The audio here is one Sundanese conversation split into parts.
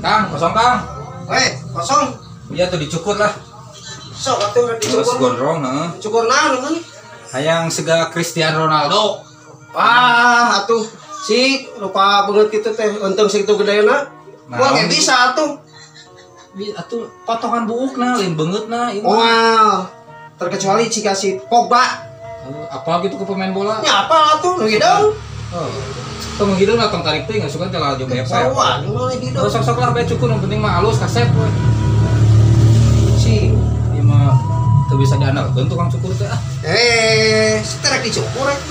Kang, kosong Kang. Weh, kosong. Iya tuh dicukur lah. Sok atuh dicukur. Terus gondrong heeh. Cukur naon kan? Hayang sega Cristiano Ronaldo. Wah, atuh si rupa beungeut kitu teh untung sakitu gedena. Moal ge bisa atuh. Atuh potongan buukna lain beungeutna ieu. Moal. Terkecuali jika si Pogba. Apa gitu ke pemain bola? Ya apa atuh nu hideung. Oh. Tong hideung lah tong tarik teh enggak suka teh lah joga apa. Sarua nu hideung. Sok-sok lah bae cukur nu penting mah alus kasep we. Si ieu mah teu bisa diandalkeun tukang cukur teh ah. Eh, seterek dicukur rek.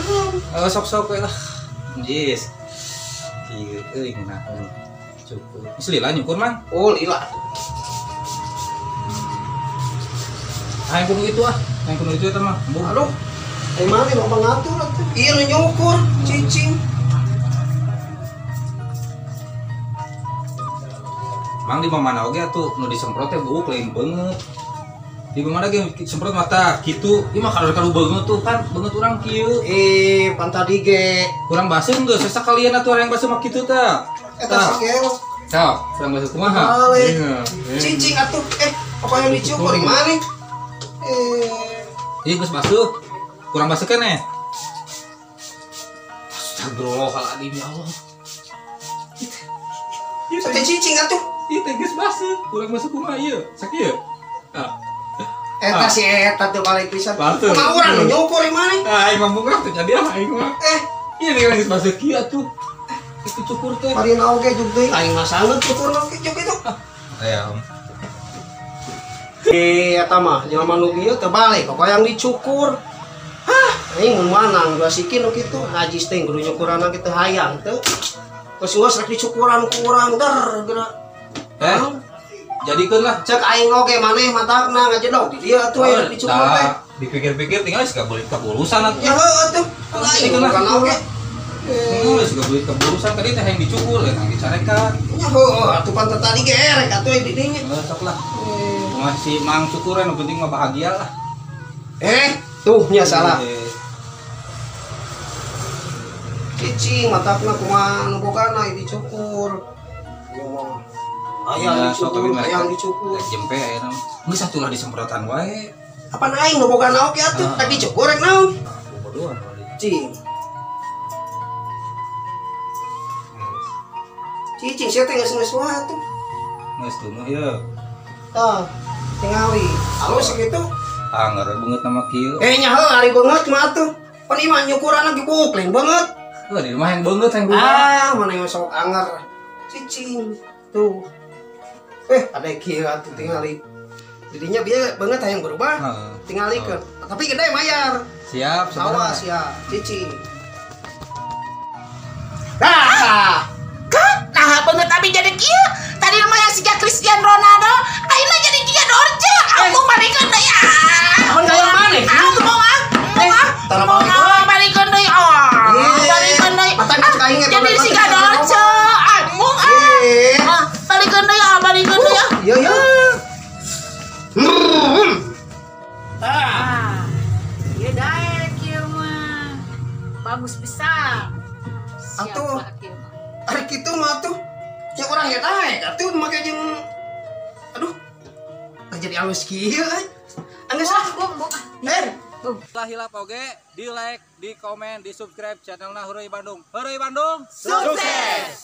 Sok-sok we lah. Jis. Kieu euy ngeunaheun cukur. Geus lila nyukur Mang. Oh, lila. Hayang kudu itu ah. Hayang kudu itu eta mah. Aduh. Ai mana mau ngatur atuh. Ieu nu nyukur, cicing. Mang di mana oge atuh nu disemprot teh buuk lain beungeut. Di mana ge semprot mata kitu, ieu mah kalu beungeut tuh kan beungeut urang kieu. Eh, pan tadi ge kurang baseuh geus sasakalian atuh urang baseuh mah kitu tah. Eta si gelo. Tah, kurang baseuh kumaha? Cicing atuh. Apa yang dicukur di mana? Ieu geus baseuh. Kurang baseuh keneh. Astagfirullahaladzim ya Allah. Ieu teh cicing atuh. Ieu teh geus baseuh, kurang baseuh kumaha ieu? Sakieu. Tah. Eta si eta teu balik pisan. Kumaha urang nu nyukur di mana? Ah, aing mah bungah teh jadi ah aing mah. Ieu teh geus baseuh kieu atuh. Itu cukur teh. Marina oge jug deui aing mah sanggeut cukur oge jug itu. Aya. Eta mah jelema nu ieu teu balik kok yang dicukur. Hah, aing mun manang dua sikin nu kitu najis teh kudu nyukuranna kitu hayang teu. Terus geus rek dicukuran ku urang der geura. Jadikeun lah cek aing oge maneh matakna ngajedog di dieu atuh aya dicukur teh. Dipikir-pikir tinggal geus beulit kabulusan atuh. Ya heuh atuh. Aing bukan oge. Geus beulit kabulusan tadi teh hayang dicukur hayang dicarekan. Nya heuh atuh pan tadi ge erek atuh di dinya. Heuh sok lah. Masih mang cukuran nu penting mah bahagia lah. Tuh nya salah. Cicing matakna kumaha nu bogana dicukur. Ayang dicukur, ayang dicukur. Jempe aya mah. Geus atuh lah disemprotan wae. Apaan aing nu bogana oge atuh, tak dicukur rek naon? Bodohan. Cing. Cicing sia teh geus wae atuh. Geus tumuh ieu. Tah, tingali. Alus kitu. Anggar beungeut nama kieu. Nya heuh ari beungeut mah atuh. Pan ieu mah nyukuran lagi buuk lain beungeut. Heuh di rumah yang beungeut yang Ah, mana yang sok anggar. Cicing. Tuh. Ada kieu atuh tingali. Jadinya bieu beungeut hayang berubah. Tingalikeun. Tapi gede mayar. Siap, sabar. Awas ya, cicing. Dah. Nah, beungeut abi jadi kieu. Tadi mah yang siga Cristiano Ronaldo, ayeuna jadi jiga Dorce. Aku balikeun deui ah. Amun kaya maneh? Aku mau ah. Mau ah. Balikeun deui ah. Balikeun deui. Jadi siga Dorce. Embung ah. Balikeun deui ah, balikeun deui ah. Iya iya. Ah. Ieu daek kieu mah. Bagus pisan. Atuh. Ari kitu mah atuh. Ya urang ge daek atuh make jeung aduh. Jadi alus kieu euy. Anggeus lah, bung bung. Lah hilap oge, di like, di komen, di subscribe channelna Heureuy Bandung. Heureuy Bandung sukses.